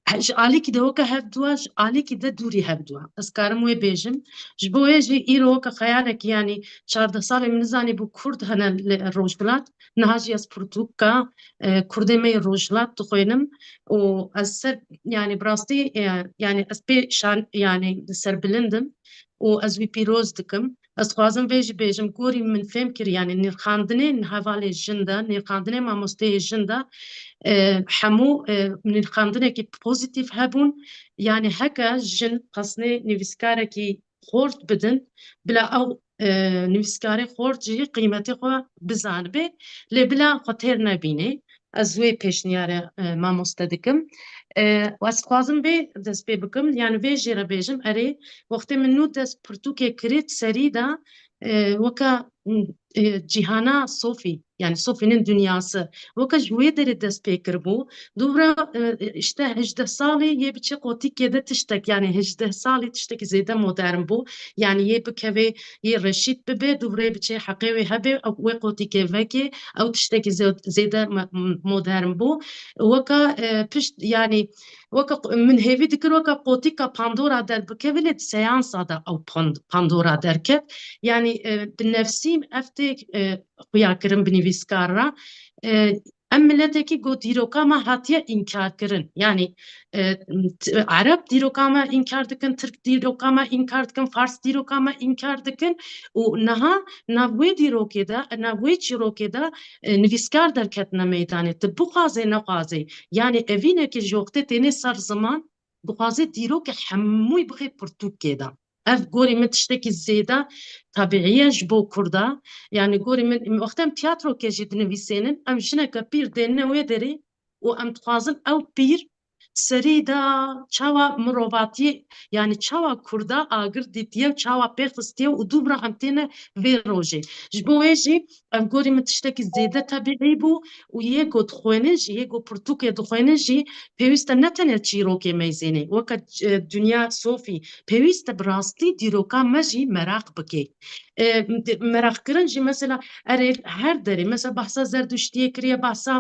he-, ji alîkî de weke hevdû e, ji alîkî de dûrî hevdû e. Ez karim wê bêjim. Ji bo wê jî îro weke xeyalekî, yanî çardeh salê min nizanîbû Kurd hene li Rojhilat. Niha jî ez pirtûka, e, Kurdê me yê Rojhilat dixwînim û ez ser, yanî bi rastî, e, yanî ez pê şan, yanî serbilind im û ez wî pîroz dikim. Ez dixwazim vê jî bêjim, gorî min fêm kir, yanî nirxandinên hevalê jin de, nirxandinê mamosteyê jin de, e, hemû, e, nirxandinekî pozîtîf hebûn. Yanî heke jin xwestine nivîskarekî xort bidin, bila ew, e, nivîskarê xort jî qîmetê xwe bizanibe, lê bila xwe têr nebîne. Ez wê pêşniyare, e, mamoste dikim. E, û ez dixwazim vê dest pê bikim, yanî vê jê re bêjim, erê, wextê min nû dest pirtûkê kirî, serî de, e, weke, e, cîhana sofî, yanî sofînin dinyası, weke ji wê derê dest pê kiribû. Dûvra, e, işte hejdeh salî yê biçe qotîkê de tiştek, yanî hejdeh salî tiştekî zêde modern bû. Yanî yê bikeve, yê reşîd bibe, dûvrê biçe heqê wê hebe, ew wê qotîkê veke, ew tiştekî zê-, zêde me-, m-, modern bû. Weke, e, pişt, yanî weke q-, min hêvî dikir weke qotîka Pandora derbikeve, lê di seansa de ew Pand-, Pandora derket. Yanî, e, bi nefsî ev tê, e, xuya kirin bi nivîskar re. E, Em miletekî ku dîroka me hatiye înkarkirin. Yanî, e, t-, Ereb dîroka me înkar dikin, Tirk dîroka me înkar dikin, Fars dîroka me înkar dikin û niha nav wê dîrokê de, nav wê çîrokê de, e, nivîskar derketine meydanê. Tu bixwazê nexwazê. Yanî evînekê ji wextê têne ser ziman, dixwaze dîrokê hemûyî bixe pirtûkê de. Ev gorî min tiştekî zêde tabîî ye ji bo Kurda. Yanî gorî min, wextê em tiyatrokê jî dinivîsênin, em jineke pîr dênine wê derê û em dixwazin ew pîr serî de çawa mirovatiyê, yanî çawa Kurda agir dîtiye û çawa pê xistiye û dû bira em têne vê rojê. Ji bo wê jî ev gorî min tiştekî zêde tabîî bû û yê ku dixwênin jî, yê ku pirtûkê dixwênin jî pêwîst e ne tenê çîrokê meyzênê, weke, e, dinya sofî, pêwîst e bi rastî dîroka me jî meraq bike. E, di-, meraqkirin jî mesela erê her derê, mesela behsa Zerduştiyê kiriye, behsa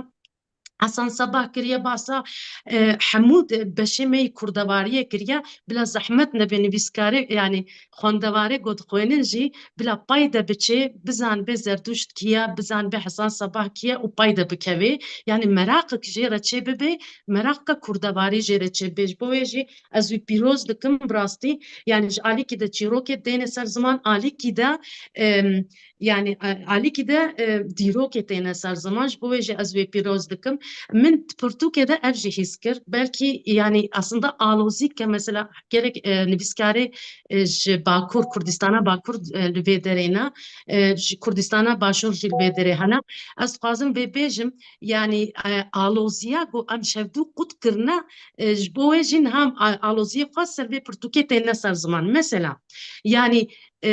Hasan Sabah kiriye, behsa, e, hemû de-, beşê me yî kurdevariyê kiriye, bila zehmet nebe nivîskarê, yanî xwendevarê ku dixwênin jî bila pay de biçe, bizanbe Zerduşt kî ye, bizanbe Hasan Sabah kî ye û pay de bikeve. Yanî meraqek jê re çê bibe, meraqka kurdevarî jê re çê bibe. Ji bo wê jî ez wî pîroz dikim bi rastî. Yanî ji alîkî de çîrokê têne ser ziman, alîkî de, em, yanî, e, alîkî de, e, dîrokê têne ser ziman. Ji bo wê jî ez wê pîroz dikim. Min pirtûkê de ev jî hîs kir. Belkî, yanî, aslında alozî ke mesela gelek, e, nivîskarê, e, ji Bakur, Kurdistana Bakur, e, li vê derê ne, e, ji Kurdistana Başûr jî li vê derê hene. Ez dixwazim vê bêjim, yanî, e, aloziya ku em ji hevdû qut kirine, e, ji bo wê jî niha em a-, aloziyê xwe ser vê pirtûkê têne ser ziman. Mesela, yanî, e,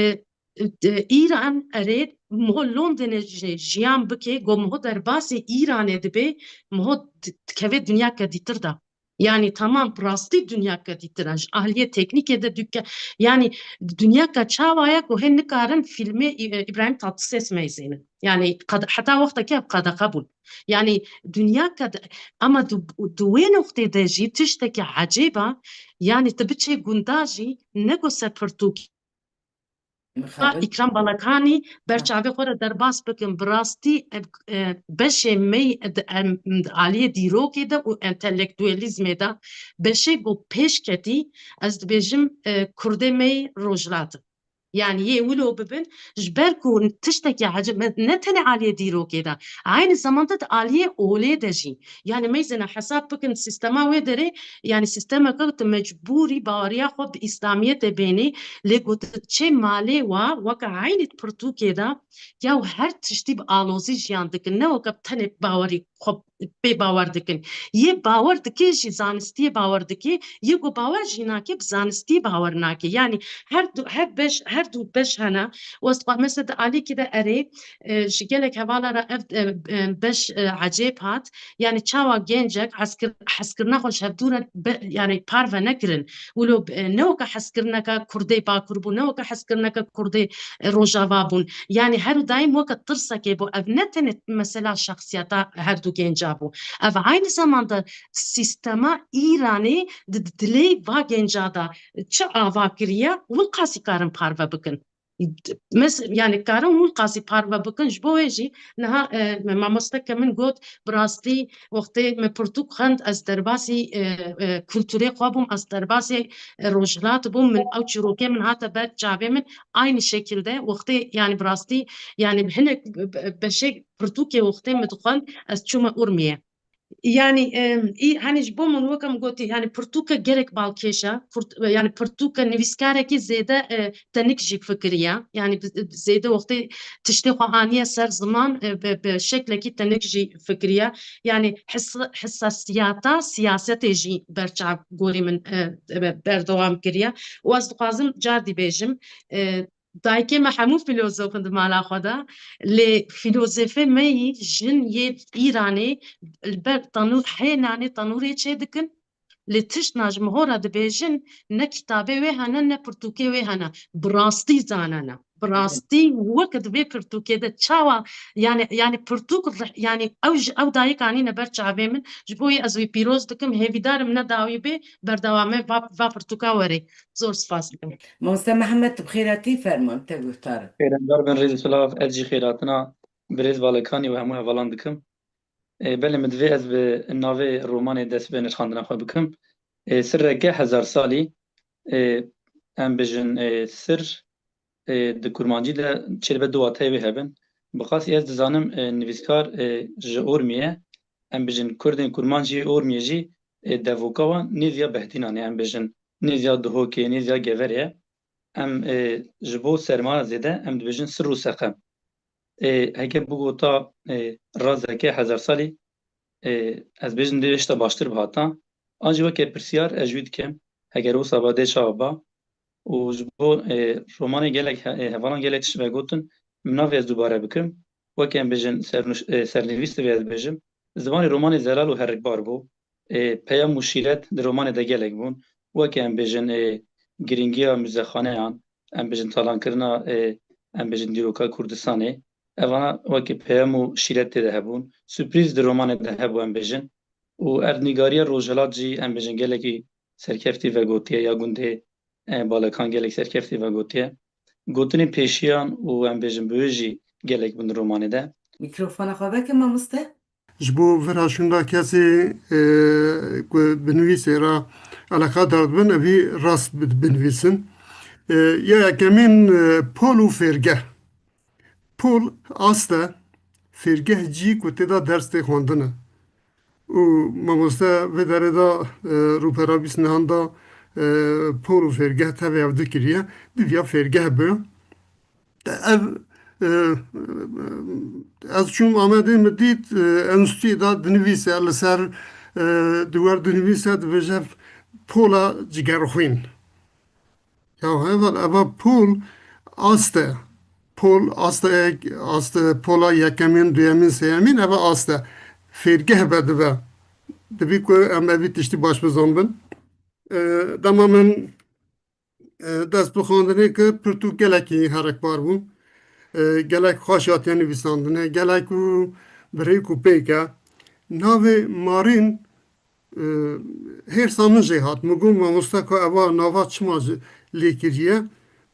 e, Îran erê miho Londonê jî jiyan bike, ku miho derbasê Îranê dibe, miho di-, dikeve dinyake dîtir de. Yanî tamam, bi rastî dinyake dîtir e. Ji aliyê teknîkê de duke-, yanî dinyake çawa ye ku hê nikarin fîlmê Î-, e, Îbrahîm Tatlises meyzênin. Yanî qed-, heta wextekê ev qedexe bûn. Yanî dinyake de, ama di, di wê noqtê de jî tiştekî ecêb e. Yanî tu biçê gunda jî ne ku ser pirtûkê. Mixabin. Îkram Balakanî ber Ha. çavê xwe re derbas bikin. Bi rastî, e, e, beşê me yî, e, di, em, di aliyê dîrokê de û entelektuelîzmê de beşê ku pêş ketî, ez dibêjim, e, Kurdê me yî Rojhilat in. Yanî yê wilo bibin, ji ber ku tiştekî ecêb, ne tenê aliyê dîrokê de, aynî zamanda di aliyê olê de jî. Yanî meyzêne hesab bikin, sîstema wê derê, yanî sîstemeke tu mecbûrî baweriya xwe bi Îslamiyetê bênî, lê ku tu çê malê wa, weke eynî pirtûkê de, ya her tiştî bi alozî jiyan dikin, ne weke tenê bawerî xwe pê bawer dikin. Yê bawer dike jî zanistiyê bawer dike, yê ku bawer jî nake bi zanistiyê bawer nake. Yanî her du, her beş, her du beş hene. Û ez dixwazim mesela di alîkî de erê, e, ji gelek hevala re ev, e, e, beş, e, ecêb hat. Yanî çawa gencek hezkir-, hezkirina xwe ji hevdû re be-, yanî parve nekirin. Wilo, e, ne weke hezkirineke Kurdê Bakur bû, ne weke hezkirineke Kurdê, e, Rojava bûn. Yanî her û daîm weke tirsekê bû. Ev ne tenê mesela şexsiyeta her du genca bû. Ev aynî zamanda sîstema Îranê di, di dilê va genca de çi ava kiriye, wilqasî karin parve bikin. Mes-, yanî karin wilqasî parve bikin. Ji bo wê jî niha, e, me-, mamosteke min got, bi rastî wextê me pirtûk xwend, ez derbasî, e, e, kulturê xwe bûm, ez derbasî, e, rojhilat bûm, min ew çîrokê min hate ber çavê min, aynî şekilde wextê, yanî bi rastî, yanî hinek be-, be-, beşê pirtûkê wextê min dixwend, ez çûme Urmiye. Yanî, em, î, hani ji bo min weke min gotî, yanî pirtûke gelek balkêş e, kurt-, yanî pirtûke nivîskarekî zêde, e, tenik jî fikiriya. Yanî bi, bi zêde wextê tiştê xwe aniye ser ziman, e, bi, bi şeklekî tenik jî fikiriya. Yanî his-, hissasiyata siyasetê jî berçav gorî min, e, e, berdewam kiriya. Û ez dixwazim cardî bêjim, e, dayikê me hemû fîlozof in di mala xwe de, lê fîlozofê me yî jin yê Îranê li ber tenû-, hê nanê tenûrê çêdikin, lê tiştna ji min hora dibêjin, ne kitabê wê hene, ne pirtûkê wê hene. Bi rastî zanene. Bi rastî weke di vê pirtûkê de çawa, yanî, yanî pirtûk rih-, yanî ew ji, ew dayik anîne ber çavê min, ji bo yê ez wî pîroz dikim, hêvîdar im ne dawî bê, berdewamê va, va pirtûka were. Zor spas dikim. Mamoste Mihemed, tu bi xêr hatî, ferman, te guhdar in. Xêrendar bin, rêz û silav, ez jî xêrhatina birêz Balakanî û hemû hevalan dikim. E, belê, min divê ez bi navê romanê dest bi nirxandina xwe bikim. E, Sirreke hezar salî, e, em bijin, e, sir, e, di kurmancî de çêdibe du wateyê wê hebin. Bi qasî ez dizanim, e, nivîskar, e, ji Ormiyê ye. Em bijin Kurdên kurmanc yê Ormiyê jî, e, devoka wan nêziya Behdînan e, em bijin nêziya Duhokê, nêziya Geverê ye. Em, e, ji bo sermaya zêde em dibêjin sir û seqem. E, heke bigota, e, razeke hezar salî, e, ez bêjim dê tişta baştir bihata. An jî weke pirsiyar ez ji wî dikim, heger wisa ba dê çawa ba. Û ji bo, e, romanê gelek he-, e, hevalan gelek tişt vegotin, min navê ez dubare bikim. Weke em bêjin sernuş-, e, sernivîs divê ez bêjim. Zimanê romanê zelal û herikbar bû. E, peyam û şîret di romanê de gelek bûn. Weke em bêjin, e, girîngiya muzexaneyan, em bêjin talankirina, e, em bêjin dîroka Kurdistanê. Evana weke peyam û şîret tê de hebûn. Surprîz di romanê de hebû em bêjin. Û erdnîgariya Rojhilat jî em bêjin gelekî serkeftî vegotiye ya gundê, e, Balekan gelek serkeftî vegotiye. Gotinên pêşiyan û em bêjin bi wê jî gelek bûn di romanê de. Mîkrofona xwe veke mamoste. Ji bo vira şûnda kesê, e, ku bi nivîsê re eleqedar dibin, evî rast bi-, binivîsin. E, ya yekemîn, e, pol û fêrgeh. Pol, aste, fêrgeh cî ku tê de ders tê xwendin e. Û mamoste vê derê de, e, rûpera bîst nihan de, e, pol û fêrgeh tevê ev dikiriye. Diviya fêrgeh bi. Ev, e, ez çûm Amedê, min dît, e, enstî de dinivîse li ser, e, di wer dinivîse, dibêje pola cigerxwîn. Ya heval, eva pol aste. Pol aste, aste pola yekemîn, duyemîn, sêyemîn, eva aste. Fêrgeh be dibe. Dibî ku em evî tiştî baş bizanbin. E, dema min e, dest bi xwendinê kir, pirtûk gelekî herikbar bû. E, gelek xweş hatiye nivîsandinê, gelek û bi rêk û pêk e. Navê Marîn, e, hêrsa min jê hat. Min got, mamoste, ku eva nava çima ji lê kiriye?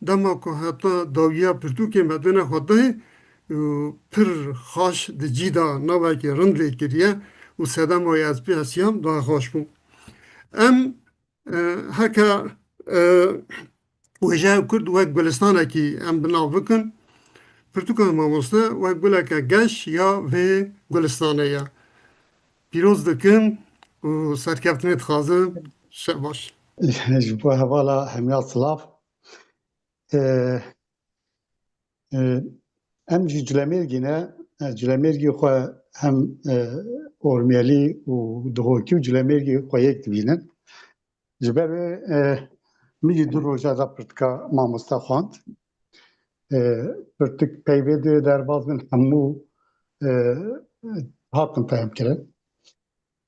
Dema ku heta dawiya pirtûkê me dine xwe dayê, û pir xweş di cî de navekî rind lê kiriye û sedema wê ez pê hesiyam daha xweş bû. Em E, heke, e, wêjeya Kurd wek gulistanekî em bi nav bikin, pirtûka mamoste wek guleke geş ya vê gulistanê ye. Pîroz dikim û serkeftinê dixwazim. Şev baş. Ji bo hevala hemiya silav. E, e, em jî Culemêrgî ne, e, Culemêrgî xwe hem, e, Ormiyelî û Duhokî û Culemêrgî xwe yek dibînin. Ji ber wê, e, min jî du roja da pirtika mamoste xwend. E, pirtik peyvê dê derbas bin hemû, e, hatin fehmkirin.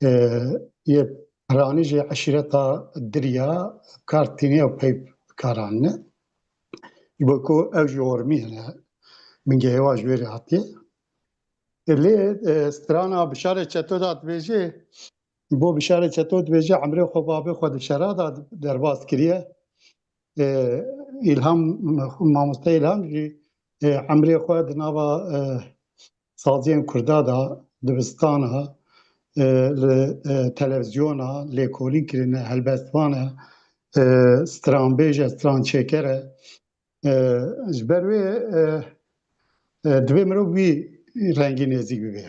E, yê piranî jî eşîreta Dirya, kar tîniya peyv karanine. Ji bo ku ew jî Ormî ne, bingehê wan ji wê re hatiye. E, lê, e, strana Bişarê Çeto da dibêje, bo Bişarê Çeto dibêje, emrê xwe babê xwe di şera da derbas kiriye. E, Îlham, mamoste Îlham jî, e, emrê xwe di nava, e, saziyên Kurda de, dibistana, e, li, e, televîzyona, lêkolîn kirine, helbestvan e, e, stranbêj e, strançêker e. E, ji ber wê, e, e, divê mirov wî rengî nêzîk bibe.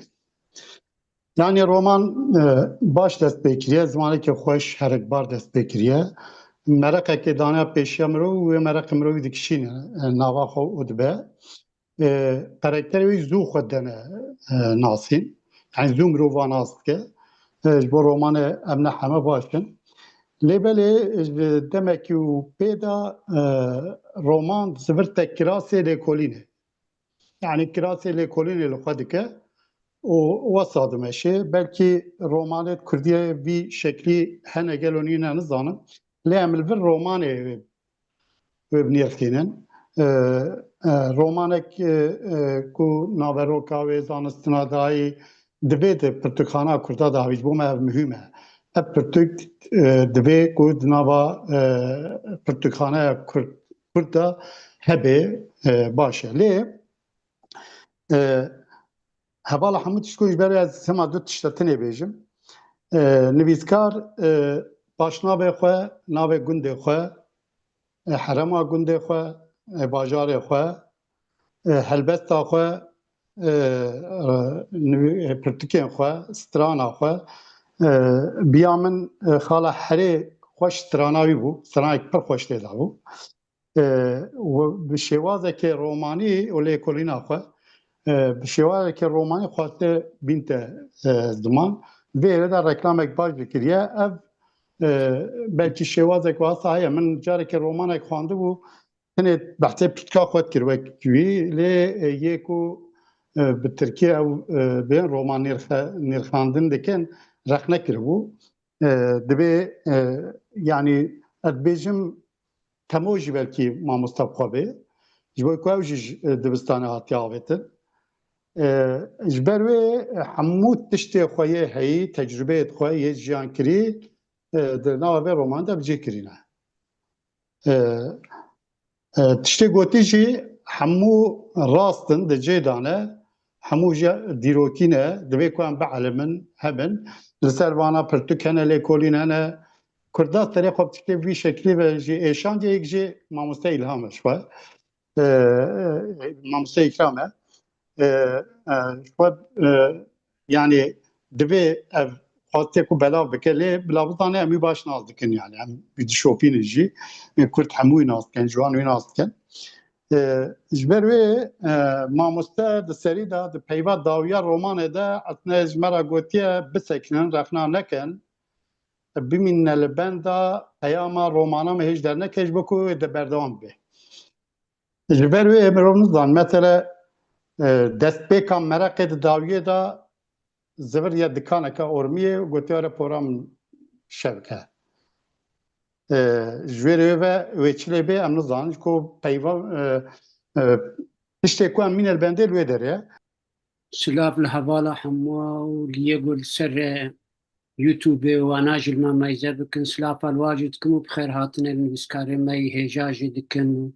Yanî roman, e, baş dest pê kiriye, zimanekî xweş, herikbar dest pê kiriye. Mereqekê dane pêşiya mirov û wê mereqê mirovî dikişîne, e, nava xwe û dibe. E, karakterê wî zû xwe dene, e, nasîn. Yanî zû mirov va nas dike. E, ji bo romanê em ne heme baş in. Lê belê, e, ji demekî û pê de, e, roman zivir te kirasê lêkolînê. Yanî kirasê lêkolînê li xwe dike û wesa dimeşe. Belkî romanê kurdiyê vî şeklî hene gelo nîne nizanim. Lê em li vir romanê wê, wê binêrxînin. E, e, romanek, e, e, ku naveroka wê zanistina dayî divê di pirtûkxana kurda de, ji bo me ev muhîm e. Ev pirtûk, e, divê ku di nava, e, pirtûkxanaya kurd, kurd de hebe, e, baş e. Lê, e, Hevala hemû tişt ku ji ber ez hema du tişta tinê bêjim. E, nivîskar, e, paşnavê xwe, navê gundê xwe, e, herema gundê xwe, e, bajarê xwe, e, helbesta xwe, e, e, nivî-, e, pirtûkên xwe, strana xwe, e, biya min, e, xala herê xweş strana wî bû, stranek pir xweş tê de bû. E, û bi şêwazekê romanî û lêkolîna xwe, e, bi şêwazekê romanî xweste bînte, e, ziman. Vê yê de reklamek baş dikiriye. Ev, e, belkî şêwazek wasa heye. Min carekê romanek xwendibû, tenê behsê pîtka xwe dikir wek wî, lê, e, yê ku, e, bi tirkî ew, e, bên roman nirxe-, nirxandin dikin, rexne kiribû. E, dibê, e, yanî ez dibêjim, Temo jî belkî mamoste bi xwe bê. Ji bo ku ew jî ji, e, dibistanê hatiye avêtin. E, ji ber wê, e, hemû tiştê xwe yê heyî, tecrûbeyê xwe yê jiyankirî, e, di nava vê roman de bi cih kirîne. E, e, tiştê gotî jî hemû rast in, di cê de ne. Hemû jî dîrokî ne, divê ku em bielimin, hebin. Li ser vana pirtûk hene, lêkolîn hene. Kurda serê xwe bi tiştê vî şeklî ve jî êşandiye, yek jî mamoste Îlham e ji xwe. E, e, mamoste Îkram e. E, e, ji xwe, e, yanî divê ev xwestê ku belav bike, lê bila bizane em wî baş nas dikin, yanî em wî dişopînin jî. Ê Kurd hemû wî nas dikin, ciwan wî nas dikin. E, ji ber wê, e, mamoste di serî de, di peyva dawiya romanê de, esne ji me re gotiye, bisekinin, rexna nekin, bimînine li benda peyama romana me hêj derneke, ji bo ku wê de berdewam bibe. Ji ber wê mirov nizan, mesele, e, destpêka mereqê di dawiyê de ziviriye dikaneke ormiyê û gotiye, "Were pora min şevke." E, ji wê rê ve wê çi lê bê, em nizanin, ji ku peyva, e, e, tiştê ku em mîne li bendê li wê derê ye. Silav li hevala hemû û li yê ku li ser, e, YouTube û wana jî li me meyze bikin. Silav li wan jî dikim û bi xêr hatine li nivîskarê me yî hêja jî dikim û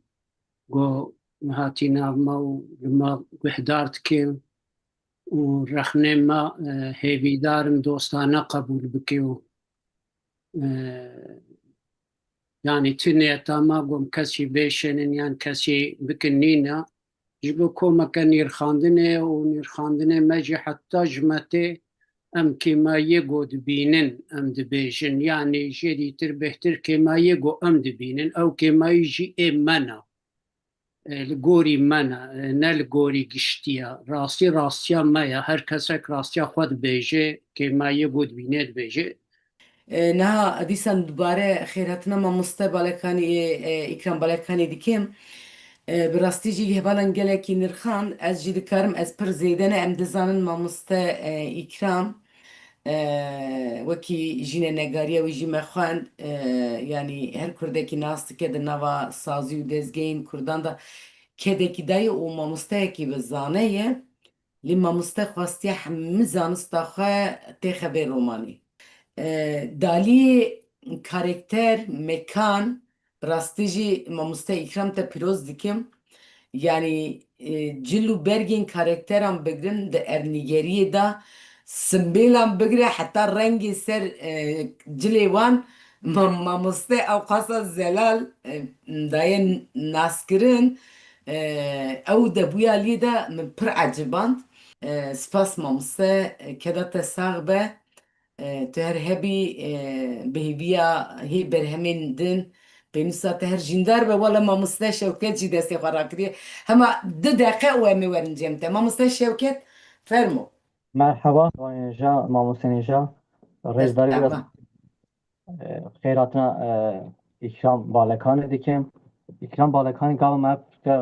ku hatî nav me û li me guhdar dike û rexnê me, e, hêvîdar im dostane qebûl bike û, e, yanî ti niyeta me ku em kesî bêşênin yan kesî bikin nîne. Ji bo komeke nîrxandinê û nîrxandinê me jî heta ji me tê em kêmayiyê ku dibînin, em dibêjin. Yanî jê dîtir bêhtir kêmayiyê ku em dibînin, ew kêmayî jî ê me ne. E, li gorî me ne, e, ne li gorî giştî ye. Rastî rastiya me ye. Her kesek rastiya xwe dibêje, kêmayiyê ku dibîne dibêje. E, niha dîsan dubare xêrhatina mamoste Balekanî, e, Îkram Balekanî dikim. E, bi rastî jî hevalan gelekî nirxand, ez jî dikarim, ez pir zêde ne, em dizanin mamoste, e, Îkram, e, wekî jînenegariya wî jî me xwend, e, yanî her kurdekî nas dike di nava sazî û dezgehên kurdan de kedekî dayê û mamosteyekî bi zane ye. Lê mamoste xwestiye hemî zanista xwe têxe vê romanî. E, daliyê karekter, mekan, bi rastî jî mamoste Îkram te pîroz dikim. Yanî, e, cil û bergên karekteran bigirin di ernîgeriyê de, simbêlan bigire heta rengê ser, e, cilê wan ma-, mamoste ewqasa zelal, e, daye naskirin. E, ew debûya lê de min pir eciband. E, spas mamoste, e, keda te sax be. E, tu her hebî, e, bi hêviya hê berhemên din, pênûsa te her jîndar be. Wele mamoste Şewket jî destê xwe rakiriye. Hema du deqe û em ê werin cem te. Mamoste Şewket, fermo. Merheba, Nêja, mamoste Nêja. Rêzdarî Merheba. E, xêrhatina, e, Îkram Balekanê dikim. Îkram Balekanê gava me, e,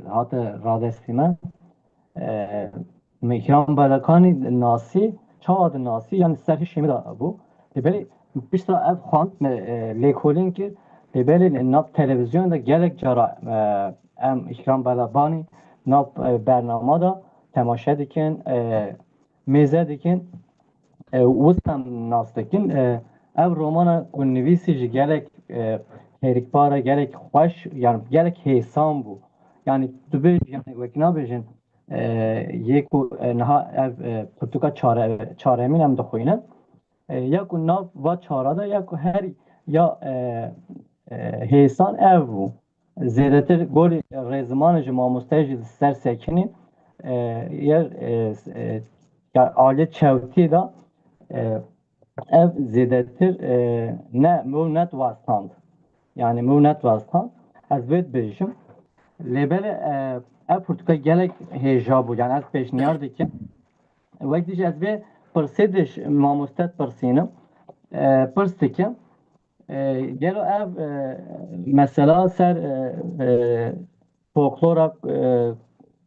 hate radestî me. E, me Îkram Balekanî nasî, çawa di nasî, yanî serhişê min de bû. Lê belê pişta ev xwend me, e, lêkolîn kir. Lê belê nav televîzyon de gelek cara, e, em Îkram Balekanî nav, e, bernama de temaşe dikin, e, mêze dikin. E, wisa nas dikin. E, ev romana ku nivîsî jî gelek, e, hêrikbar e, gelek xweş, yani gelek hêsan bû. Yani tu bêj, yani wek nabêjin, e, yê ku, e, niha ev, e, pirtûka çare-, çaremîn em dixwînin. E, ya ku nav va çara de ya ku her ya, e, e, hêsan ev bû. Zêdetir gorî rêzimanê ji mamosteyê jî li ser sekinî, e, yer, e, s-, e, ya aliyê çewtiyê de, e, ev zêdetir, e, ne, min nediwestand. Yani min nediwestand. Ez vê dibêjim. Lê belê, e, ev pirtûka gelek hêja bû. Yani ez pêşniyar dikim. Wek dî jî ez vê pirsê de ji mamoste dipirsînim. E, pirs dikim. E, gelo ev, e, mesela ser, e, e, folklora, e,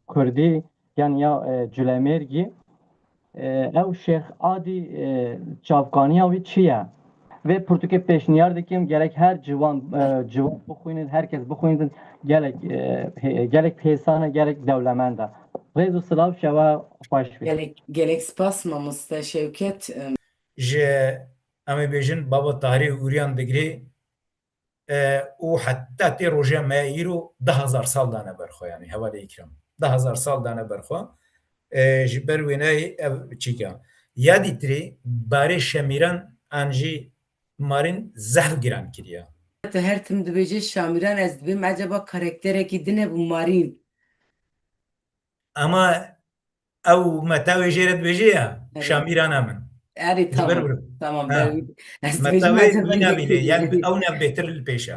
kurdî, yan ya, e, Culemêrgî, e, ew Şêx Adî, e, çavkaniya wî çi ye? Vê pirtûkê pêşniyar dikim, gerek her ciwan, e, ciwan bixwînin, herkes bixwînin, gelek, e, hê-, gelek hêsan e, gelek dewlemend e. Rêz û silav, şewa xweş bî. Gelek, gelek spas mamoste Şewket. Em, ji, em ê bêjin, baba Tahirê Ûriyan digirê, e, û heta tê roja me îro du hezar sal dane ber xwe, yanî hevalê îkram. Du hezar sal dane ber xwe. E, ji ber wêneyê ev çîka. Ya dîtirê barê şemîran an jî marîn zehf giran kiriya. Tu her tim dibêje şamîran, ez dibêm eceba karakterekî din e bi marîn. Ama ew metewê jê re dibêje ya, Erê. Şamîrana min. Erê, Ji ber tamam. wilo. Tamam, Ha. ben, ez dibêjim Metewê eceba wî nabîne, yekê yan dibêje. ew ne bêtir li pêşa.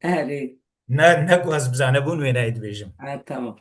Erê. Ne, ne ku ez bizanebûn wêneyê dibêjim. Ha, tamam.